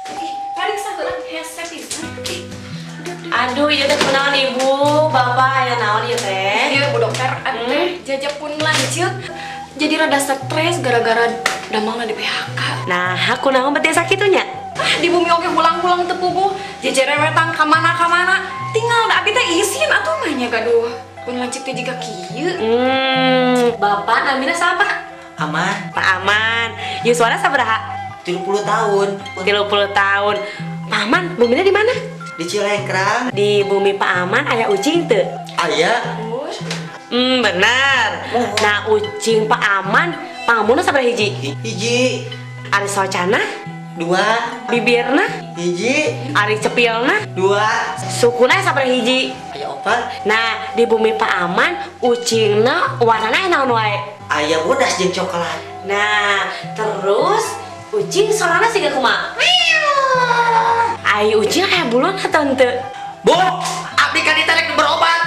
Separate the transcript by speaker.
Speaker 1: Ih, pariksa heula, hese pisan. Ih.
Speaker 2: Aduh, ieu teh kunaon, Ibu? Bapak, aya naon ieu teh?
Speaker 1: Iya, Bu Dokter, abi teh jajak pun lanceuk. Jadi rada stres gara-gara damangna di PHK.
Speaker 2: Nah, kunaon beti sakitu nya?
Speaker 1: Ah, di bumi oge pulang-pulang teu puguh. Jejerewetan ka mana-ka mana. Tinggal da abi teh isin atuh mah nya gaduh. Pun lanceuk teh jiga kieu.
Speaker 2: Bapak namina siapa?
Speaker 3: Aman.
Speaker 2: Pak Aman. Yuswana sabaraha?
Speaker 3: 30 tahun.
Speaker 2: 30 tahun. Pak Aman, bumina di mana?
Speaker 3: Di Cilengkrang.
Speaker 2: Di bumi Pak Aman aya ucing teu?
Speaker 3: Aya.
Speaker 2: Benar. Nah, ucing Pak Aman, pangambuna sabaraha hiji?
Speaker 3: Hiji.
Speaker 2: Ari socana?
Speaker 3: Dua.
Speaker 2: Bibirna?
Speaker 3: Hiji.
Speaker 2: Ari cepilna?
Speaker 3: Dua.
Speaker 2: Sukuna sabaraha hiji?
Speaker 3: Aya opat.
Speaker 2: Nah, di bumi Pak Aman, ucingna warnana naon wae?
Speaker 3: Aya bodas jeung coklat.
Speaker 2: Nah, terus ucing sorana siga kumaha? Ai ucing aya buluna atau henteu?
Speaker 3: Bu, abdi kan ditarik berobat.